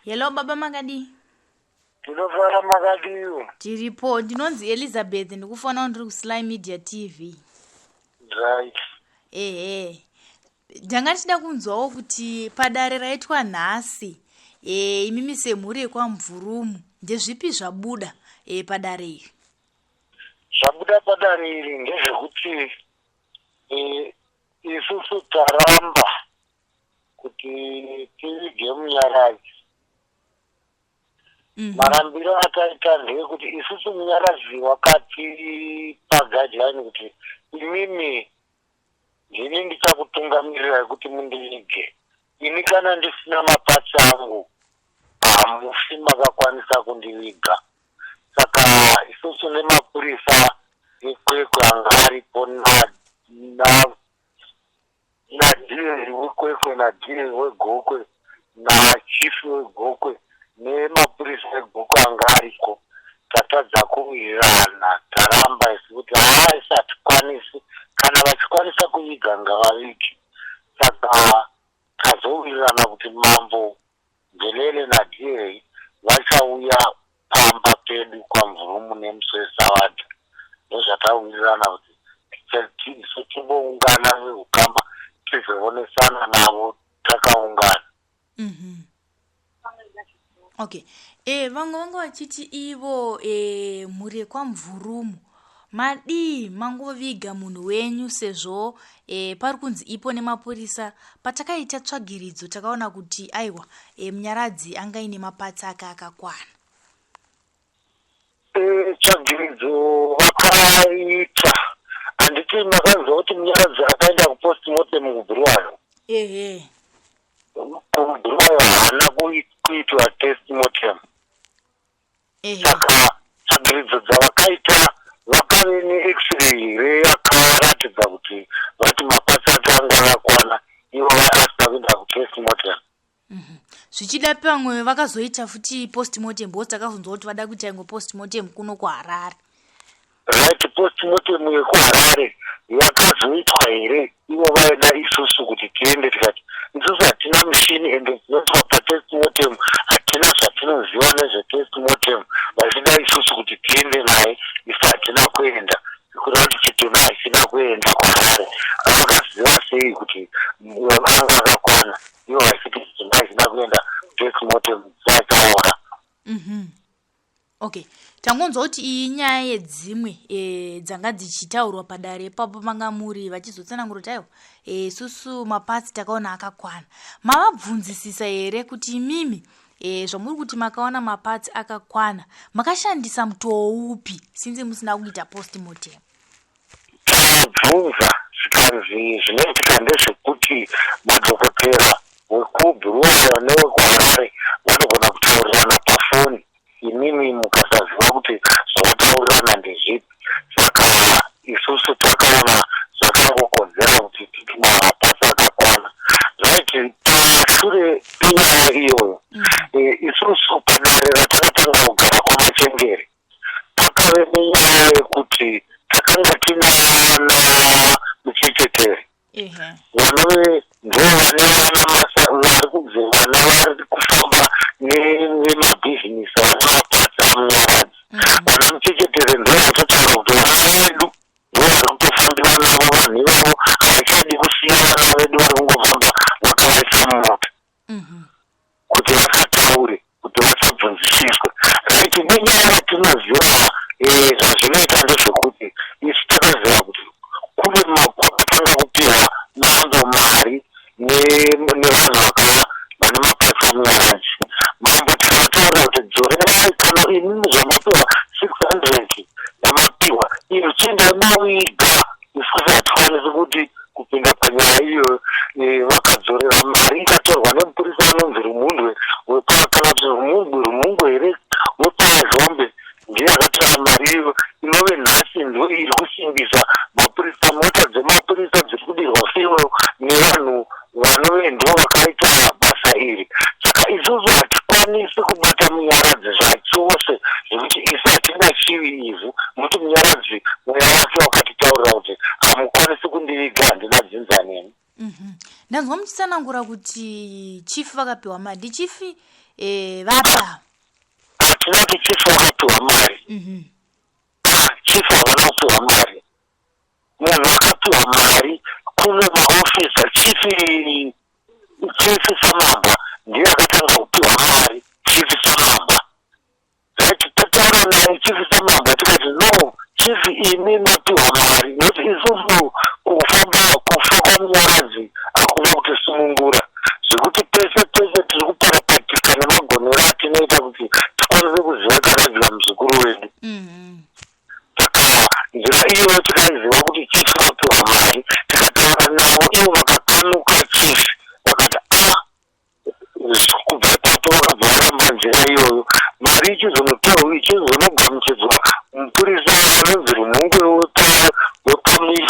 Hello baba, makadii? Tinofara, makadiwo? Tiripo. Ndinonzi Elizabeth, ndikufona ndiri kuSly Media TV. Right. Ehe, ndanga ndichida kunzwawo kuti padare raitwa nhasi, imimi semhuri yekwaMvurumu, ndezvipi zvabuda padare iri? Zvabuda padare iri ndezvekuti isusu taramba kuti tivige Munyaradzi. Marambiro ataita ndeyekuti isusu Munyaradzi wakatipa guideline kuti imimi ndini ndichakutungamirirai kuti mundivige. Ini kana ndisina maparts angu, hamufi makakwanisa kundiviga. Saka isusu nemapurisa eKwekwe anga aripo, naDA weKwekwe, naDA weGokwe, nachief weGokwe, nemapurisa eGokwe anga ariko, tatadza kuwirirana. Taramba isu kuti haa, isi hatikwanisi. Kana vachikwanisa kuviga, ngavavige. Saka tazowirirana kuti Mambo Njelele naDA vachauya pamba pedu kwaMvurumu nemusi weSavadha. Ndozvatawirirana kuti isu timboungana veukama, tizoonesana navo takaungana. Okay, vamwe vanga vachiti ivo mhuri yekwaMvurumu madii mangoviga munhu wenyu, sezvo pari kunzi ipo nemapurisa patakaita tsvagiridzo takaona kuti aiwa, Munyaradzi anga ine maparts ake akakwana. Tsvagiridzo vakaita, handiti makanzwa kuti Munyaradzi akaenda kupostmortem kuBhuruwayo? Ehe. KuBhuruwayo haana kuitwa postmortem. Saka tsvagiridzo dzavakaita, vakave neX-ray here yakaratidza kuti vati maparts ake anga akakwana, ivo asina kuenda kupostmortem? Zvichida pamwe vakazoita futi postmortem, because takazonzwa kuti vada kuita imwe postmortem kuno kuHarare. Right, postmortem yekuHarare yakazoitwa here ivo vaida isusu kuti tiende? Tikati isusu hatina mushini, ende dzinoitwa papostmortem hatina zvatinoziva nezvepostmortem. Vachida isusu kuti tiende naye, isu hatina kuenda, kureva kuti chitunha hachina kuenda kuHarare. Vakaziva sei kuti anga akakwana, ivo vachiti chitunha hachina kuenda postmortem, chachaora? Okay, tangonzwa kuti iyi nyaya yedzimwe dzanga dzichitaurwa padare ipapo, manga muri vachizotsanangura kuti aiwa, isusu maparts takaona akakwana. Mavabvunzisisa here kuti imimi, zvamuri kuti makaona maparts akakwana, makashandisa mutoo upi since musina kuita postmortem? Tabvunza, zvikanzi zvinoitika ndezvekuti madhokotera wekuBhuruwayo newekuHarare vanogona kutaurirana pafoni, imimi mukasaziva kuti zvavataurirana ndezvipi. Saka isusu takaona zvakangokodzera kuti titi maparts akakwana. Right, pashure penyaya iyoyo, isusu padare ratakatanga kugara kwaMachengere, pakave nenyaya yekuti takanga tina vana Muchechetere, vanove ndo vane vana vari kunzi vana vari kufamba nemabhizinisi, vana maparts aMunyaradzi. Vana Muchechetere ndo vatotaura kuti vana vedu ndo vari kutofambira navo vanhu ivavo, havachadi kusiya vana vedu, vari kungofamba vakavaisa mumota kuti vasataure, kuti vasabvunzisiswe. Right, nenyaya yatinoziva, zvazvinoita ndezvekuti isu takaziva kuti kune kwakatanga kupiwa mambo mari nevanhu vane maparts aMunyaradzi. Mambo tikavataurira kuti dzorerai, kana imimi zvamapiwa 600 yamapiwa iyo, chiendai maviga, isusu hatikwanisi kuti kupinda panyaya iyoyo. Vakadzorera mari, ikatorwa nemupurisa anonzi Rumundwe, kana kuti Rumungwe, Rumungwe here, wepaZhombe, ndiye akatora mari iyo, inove nhasi ndo iri kusimbisa mapurisa. Mota dzemapurisa dziri kudirwa fuel nevanhu vanove ndo vakaita basa iri. Saka isusu hatikwanisi kubata Munyaradzi zvachose, zvekuti isu hatina chivi ivhu, nokuti Munyaradzi mweya wake wakatitaurira kuti hamukwanisi kundiviga, handina dzinza nemi. Ndanzwa muchitsanangura kuti chief vakapiwa mari. Ndichief Vapi ava? Hatina kuti chief wakapiwa mari. Ah, chief havana kupiwa mari. Munhu akapiwa mari kune maofisa. Chief Samambwa ndiye akatanga kupiwa mari. Chief Samambwa, right, tataura naye Chief Samambwa, tikati, "No, chief, imi mapiwa mari, nekuti isusu kufamba kufa kwaMunyaradzi hakuna kutisunungura, zvekuti pese pese tiri kuparapatika nemagonero atinoita kuti tikwanise kuziva takadya muzukuru wedu." Saka nzira iyoyo tikaiziva kuti chief vapiwa mari. Tikataura navo, ivo vakakanuka. Chief vakati, a kubva ipapo vakabva varamba nzira iyoyo. Mari ichizonotorwa, ichizonogamuchidzwa, mupurisa anonzi Rumungwe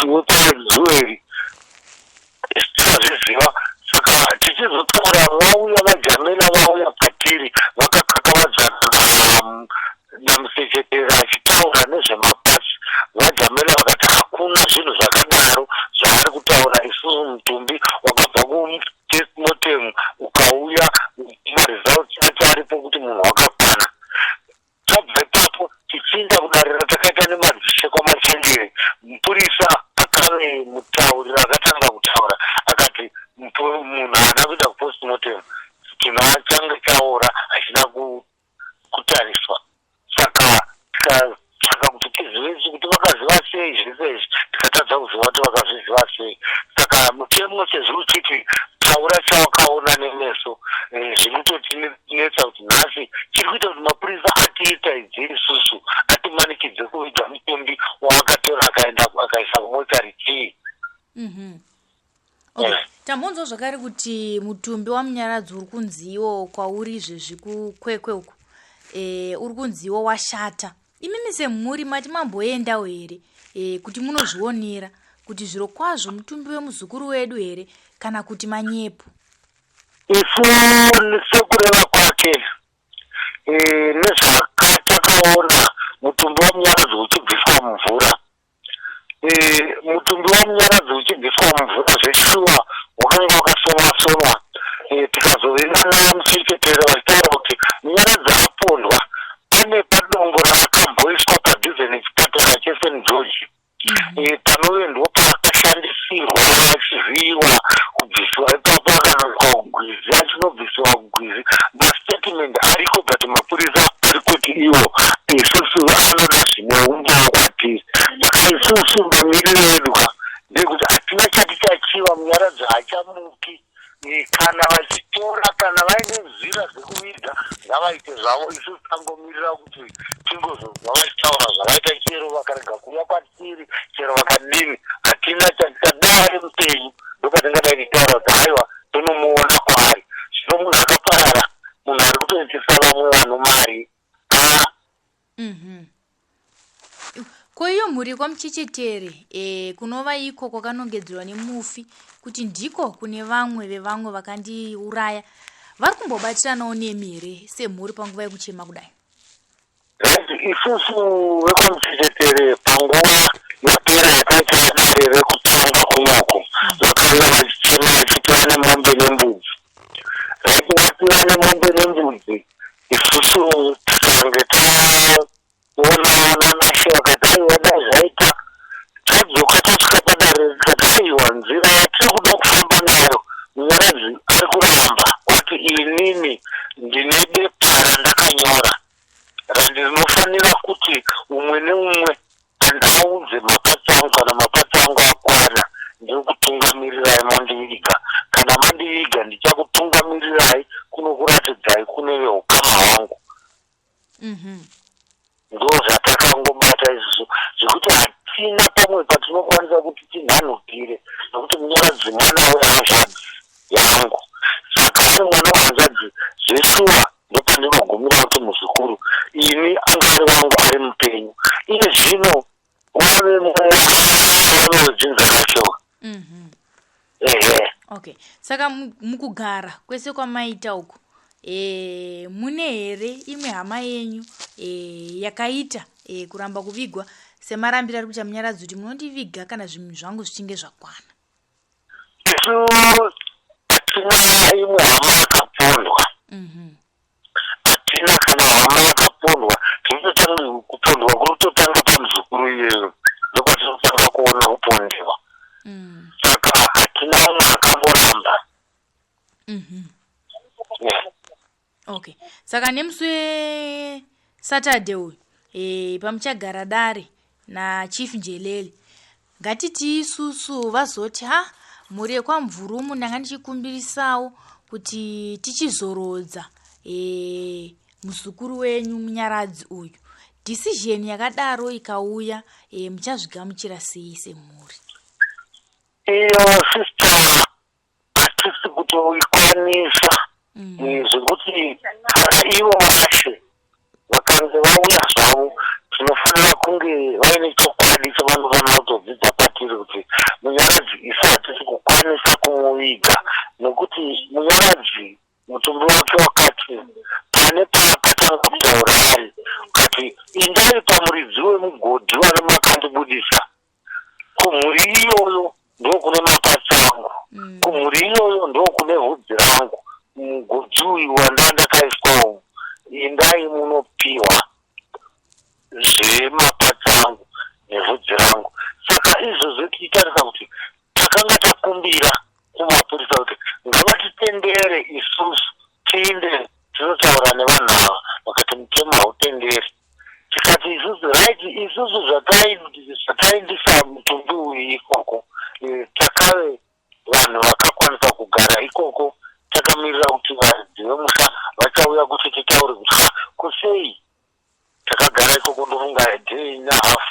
wepaJuweri, tikazviziva. Saka tichizotaura, vauya vaJamela, vauya patiri vakakakavadzana naMusechetera achitaura nezvemaparts. VaJamela vakati hakuna zvinhu zvakadaro zvaari kutaura. Isusu mutumbi wakabva kupostmortem ukauya, maresults acho aripo kuti munhu wakakwana. Tabva ipapo tichiinda kudare ratakaita nemadzishe kwaMachengere, mupurisa akave mutauriro akatanga kutaura akati munhu haana kuenda kupostmortem, chinhu achange chaora hachina kutariswa. Saka tikatsvaka kuti tizive kuti vakaziva sei zvese izvi, tikatadza kuziva kuti vakazviziva sei. Saka mutemo sezvo uchiti taura chawakaona nemeso, zvinototinetsa kuti nhasi chiri kuita kuti mapurisa atiita idzi isusu atimanikidze kuviga mutumbi waakatora akaenda akaisa kumochari chii? Okay. Tambonzwa zvakare kuti mutumbi waMunyaradzi uri kunziwo kwauri izvezvi kuKwekwe uku, uri kunziwo washata. Imimi semhuri mati mamboendawo here kuti munozvionera kuti zviro kwazvo mutumbi wemuzukuru wedu here kana kuti manyepo? Isu sekureva kwake, nezvakatakaona mutumbi waMunyaradzi uchibviswa mumvura, mutumbi waMunyaradzi uchibviswa mumvura, zveshuwa wakanga wakasonwa sonwa. Tikazovingana muchichetera vachitaura kuti Munyaradzi apondwa, pane padongo raakamboiswa padhuze nechipatara cheSt George, panove ndo paakashandisirwa achivhiyiwa, kubvisiwa ipapo akanoiswa kugwizi, achinobvisiwa kugwizi. Mastatement ariko, but mapurisa ari kuti iwo isusu anoda zvine umbowo kwatiri. Saka isusu mamiriro edu ka ndekuti hatina chati chachiwa. Munyaradzi haachamuki. Kana vachitora, kana vaine nzira dzekuviga, ngavaite zvavo. Isusu tangomirira kuti tingozonzwa vachitaura zvavaita. Chero vakarega kuuya kwatiri, chero vakadini, hatina chatadai. Mupenyu ndopatingadai tichitaura kuti haiwa, tonomuona kwaari. Zvino munhu akaparara, munhu ari kutoitisa vamwe vanhu mari a. Ko iyo mhuri kwaMuchechetere, kunova iko kwakanongedzerwa nemufi kuti ndiko kune vamwe vevamwe vakandiuraya, vari kumbobatiranawo nemi here semhuri panguva yekuchema kudai? Right, isusu vekwaMuchechetere panguva yapera yakaita dare rekutanga kunoku, vakauya vachichema vachipiwa nemombe nembudzi. Right, vapiwa nemombe nembudzi, isusu tikange taona nanashe vakati aiwa, dai zvaita. Tadzoka tasvika padare, tikati aiwa, nzira yatiri kuda kufamba nayo, Munyaradzi ari kuramba kuti inini ndine bepa randakanyora randinofanira kuti umwe neumwe andaudze maparts angu. Kana maparts angu akwana, ndiri kutungamirirai mandiviga. Kana mandiviga, ndichakutungamirirai kunokuratidzai kune veukama hwangu. Ndo zvatakangobata isusu, zvekuti hatina pamwe patinokwanisa kuti tinhanhukire, nekuti Munyaradzi mwana wehanzvadzi yangu. Saka ari mwana wehanzvadzi zveshuwa, ndopandinogumira kuti muzukuru ini anga ari wangu ari mupenyu. Iye zvino wave mwana wedzinza racho. Ehe. Okay, saka mukugara kwese kwamaita uku, mune here imwe hama yenyu yakaita kuramba kuvigwa semarambiro ari kuita Munyaradzi, kuti munondiviga kana zvinhu zvangu zvichinge zvakwana? Isu hatina imwe hama yakapondwa. apondwa, tinototanga kupondwa kunototanga pamuzukuru iyeyo, ndopatinotanga kuona kupondewa. Saka hatina umwe akamboramba. Yeah. Okay, saka nemusi weSaturday uyu pamuchagara dare naChief Njelele, ngatiti isusu vazoti, ha, mhuri yekwaMvurumu, ndanga ndichikumbirisawo kuti tichizorodza muzukuru wenyu Munyaradzi uyu. Decision yakadaro ikauya, muchazvigamuchira sei semhuri? Iyo, sister, hatisi kutoikwanisa. Zvekuti kana ivo vashe vakange vauya zvavo, tinofanira kunge vaine chokwadi chavanofanira kutodzidza kwatiri kuti Munyaradzi isu hatisi kukwanisa kumuviga, nekuti Munyaradzi mutumbi wake wakati pane paakatanga kutaura ari ukati, "Indai pamuridzi wemugodhi wane makandibudisa, kumhuri iyoyo ndokune mapatsi angu, kumhuri iyoyo ndokune vhudzi rangu, mugodhi uyu wanda ndakaiswa umu, indai munopiwa zvemapatsi angu nevhudzi rangu." Saka izvozvo tichitarisa kuti takanga takumbira kumapurisa kuti ngavatitendere isusu tiinde tinotaura nevanhu ava, vakati mutemo hautenderi. Tikati isusu, right, isusu zvataindisa mutumbi uyu ikoko, takave vanhu vakakwanisa kugara ikoko takamirira kuti varidzi vemusha vachauya kuti titaure kuti, ha, kusei takagara ikoko. Ndofunga day nehalf,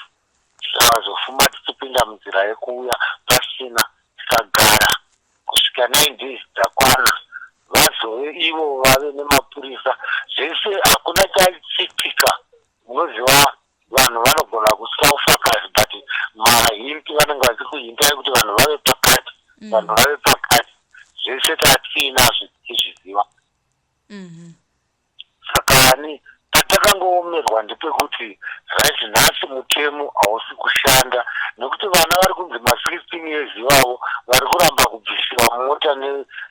tikazofuma tichipinda munzira yekuuya pasina, tikagara kusvika 9 days dzakwana, vazove ivo vave nemapurisa. Zvese hakuna chaichitika. Munoziva vanhu vanogona kusika ufakazi, but mahints vanenge vachikuhintai kuti vanhu vave pakati, vanhu vave pakati. Zvese tatiinazvo tichizviziva. Saka ani patakangoomerwa ndepekuti, right, nhasi mutemo hausi kushanda, nekuti vana vari kunzi ma16 years ivavo vari kuramba kubvisirwa mota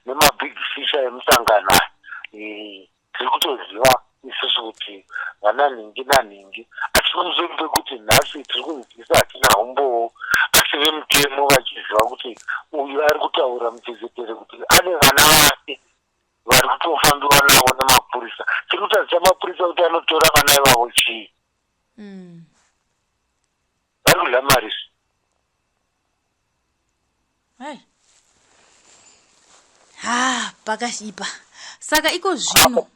nemabig fisher emusangano aya. Tiri kutoziva isusu kuti vana nhingi nanhingi, asi pamusoro pekuti nhasi tiri kunzwisa hatina umbowo, asi vemutemo vachiziva kuti uyu ari kutaura muchechetere kuti ane vana vake vari kutofambiwa navo nemapurisa. Tiri kutadzisa mapurisa kuti anotora vana ivavo chii? Vari kudya mari. Hai, ha, pakashipa. Saka iko zvino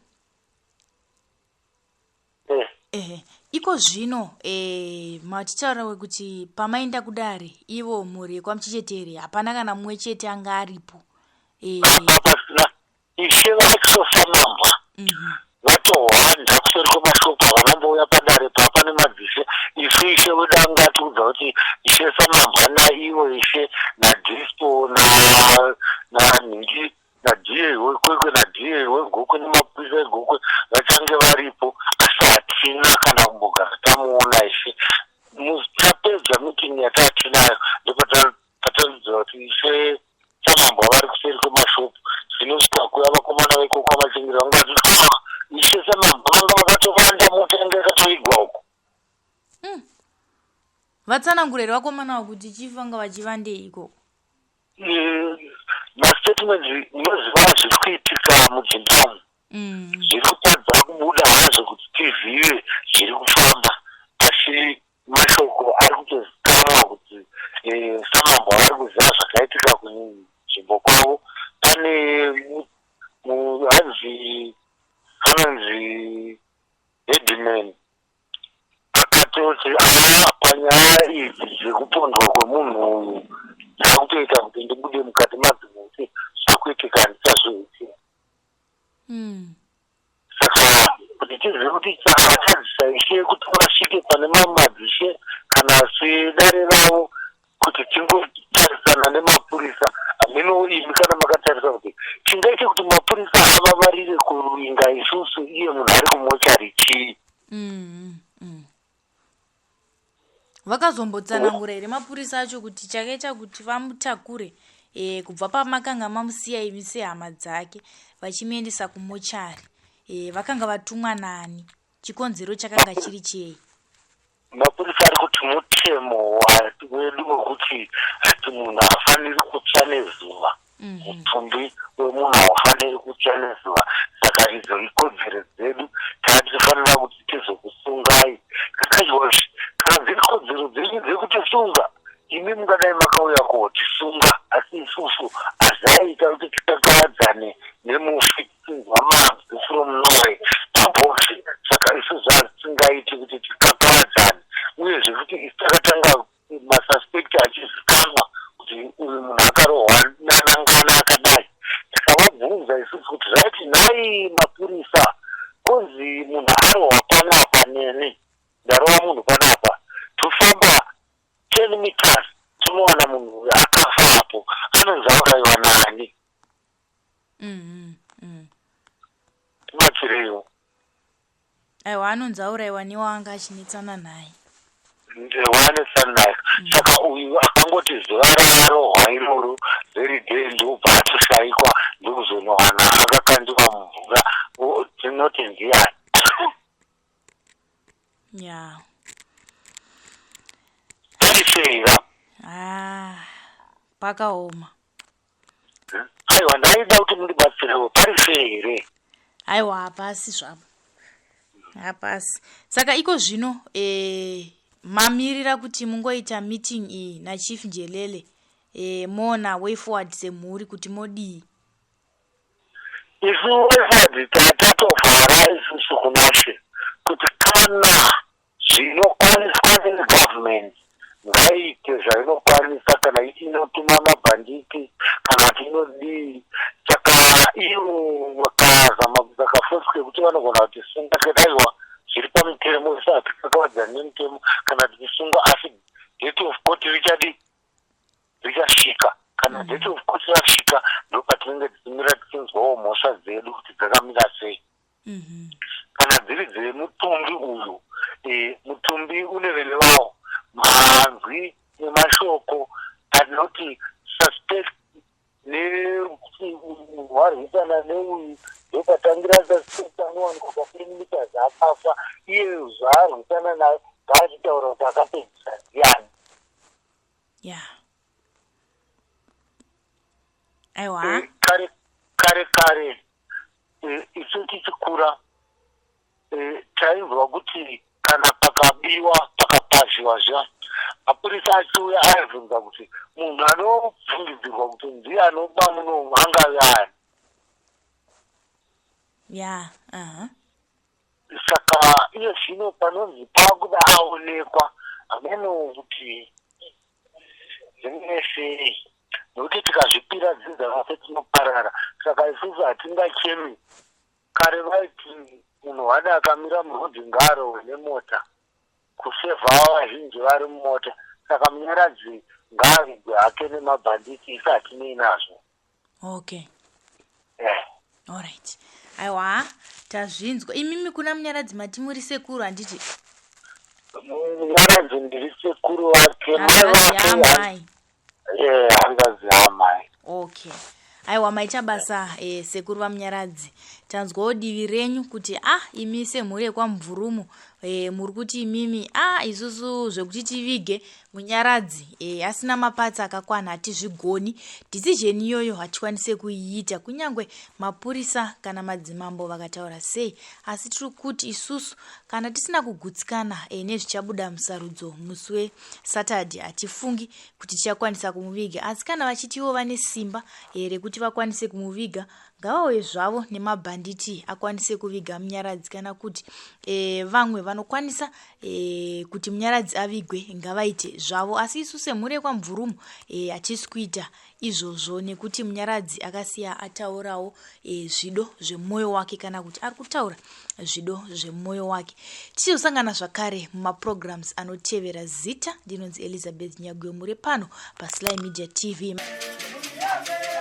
Ehe, iko zvino matitaura wekuti pamaenda kudare, ivo mhuri yekwaMuchechetere hapana kana mumwe chete anga aripo. Apa pasina. Ishe vacho Samambwa vatohwanda kuseri kwemashoko, havanambouya padare papa nemadzishe. Isu ishe wedu anga atiudza kuti ishe Samambwa naivo ishe nadispo nanhingi naDA weKwekwe naDA weGokwe nemapurisa eGokwe vachange varipo, asi hatina kana kumbogara tamuona ishe. Tapedza meeting yatatinayo, ndopataridzira kuti ishe Samambwa vari kuseri kwemashopu. Tinosvika kuya, vakomana vekoko vachengera vanga vati, "Ah, ishe Samambwa vanga vakatovanda, mota yanga yakatoigwa uko." Vatsanangura here vakomana ava kuti chief vanga vachivandei ikoko? Mastatements, munoziva zviri kuitika mudzimba umu, zviri kutadza kubuda hazvo kuti tizive zviri kufamba, asi mashoko ari kutozikanwa kuti Samambwa vari kuziva zvakaitika kunzvimbo kwavo. Pane hanzi anonzi headman akatoti, aa, panyaya idzi dzekupondwa kwemunhu uyu, dzakutoita kuti ndibude mukati madzo, nekuti zvakuitika handichazvizivi. Saka kuti tizive kuti chakatadzisa ishe kuti vasvike pane mamadzishe kana sedare ravo kuti tingotarisana nemapurisa, hameno imi kana makatarisa kuti chingaite kuti mapurisa avavarire kuvinga isusu iye munhu ari kumochari chii? Vakazombotsanangura here mapurisa acho kuti chakaita kuti vamutakure kubva pamakanga mamusiya imi sehama dzake vachimuendesa kumochari, vakanga vatumwa nani? Chikonzero chakanga chiri chei? Mapurisa ari kuti mutemo wedu wekuti ati munhu haafaniri kutsva nezuva. Mutumbi wemunhu haufaniri kutsva nezuva, saka idzo ikodzero dzedu, tatifanira kuti tizokusungai. Kakazvozvi kana dziri kodzero dzenyu dzekutisunga, imi mungadai makauya kotisunga, asi isusu hazaiita kuti tikakavadzane nemufi tichinzwa manzwi from nowhere pabhoxi. Saka isu zvatingaiti kuti tikakavadzane. Uyezve futi isu takatanga masuspect achizikanwa kuti uyu munhu akarohwa nanangana akadai, tikavabvunza isusu kuti zvaiti nhai mapurisa, konzi munhu arohwa panapa, neni ndarova munhu panapa, tofamba 10 meters tinowana munhu uyu akafa apo, anonzi aurayiwa nani? Tibatsireiwo. Aiwa, anonzi aurayiwa newanga achinetsana naye. Wanetsana naye. Saka uyu akangoti zuva raarohwa iroro, very day ndobva atoshayikwa, ndokuzonowana akakandiwa mumvura, tinoti ndiani? Pari sei ra? Ah, pakaoma. Aiwa, ndaida kuti mundibatsirewo, pari sei here? Aiwa, hapasi zvapo, hapasi. Saka iko zvino mamirira kuti mungoita meeting iyi naChief Njelele, moona way forward semhuri kuti modii? Isu way forward tatovhara isusu kunashe kuti kana zvinokwaniswa negovernment ngaite zvainokwanisa, kana inotuma mabhanditi kana kuti inodii. Saka ivo vakazama kutsvaka force yekuti vanogona kutisunga, tikati aiwa, zviri pamutemo, isu hatikakavadzani nemutemo kana tichisungwa, asi date of court richadi richasvika. Kana date of court rasvika, ndopatinenge tichimira tichinzwawo mhosva dzedu kuti dzakamira sei. Kana dziri dzemutumbi uyu, mutumbi une vene vawo. Manzwi nemashoko anoti suspect nekuti warwisana neuyu, ndopatangira suspect anowanikwa pa10 meters akafa. Iye zvaarwisana naye ngaachitaura kuti akapedzisa ndiani. Ya, aiwa. Kare kare kare, isu tichikura, tainzwa kuti kana pakabiwa, pakapazhiwa zviya, mapurisa achiuya aibvunza kuti munhu anobvungidzirwa kuti ndiye anoba muno angave ani. Ya, aha. Saka iye zvino panonzi pakuda aonekwa, hameno kuti zvimwe sei, nokuti tikazvipira dzinza rose tinoparara. Saka isusu hatingachemi. Kare vaiti munhu wada akamira murodhi ngaarohwe nemota, kusevha vazhinji vari mumota. Saka Munyaradzi ngaavigwe hake nemabhanditi, isu hatinei nazvo. Alright, aiwa, tazvinzwa. Imimi kuna Munyaradzi mati muri sekuru, handiti? Munyaradzi ndiri sekuru vake, mai Hanzvadzi vake. Yaamai. Hanzvadzi yaamai. Okay, aiwa, maita basa, sekuru vaMunyaradzi. Tanzwawo divi renyu kuti ah, imi semhuri yekwaMubvurumu, muri kuti imimi, ah, isusu zvekuti tivige Munyaradzi asina maparts akakwana hatizvigoni. Decision iyoyo hatikwanise kuiita, kunyange mapurisa kana madzimambo vakataura sei. Asi tiri kuti isusu kana tisina kugutsikana nezvichabuda musarudzo musi weSaturday, hatifungi kuti tichakwanisa kumuviga. Asi kana vachiti ivo vane simba rekuti vakwanise kumuviga, ngavauye zvavo nemabhanditi akwanise kuviga Munyaradzi, kana kuti vamwe vanokwanisa kuti Munyaradzi avigwe ngavaite zvavo. Asi isu semhuri yekwaMubvurumu hatisi kuita izvozvo, nekuti Munyaradzi akasiya ataurawo zvido zvemwoyo wake, kana kuti ari kutaura zvido zvemwoyo wake. Tichizosangana zvakare mumaprograms anotevera. Zita ndinonzi Elizabeth Nyagwemure, pano paSly Media TV. Yeah.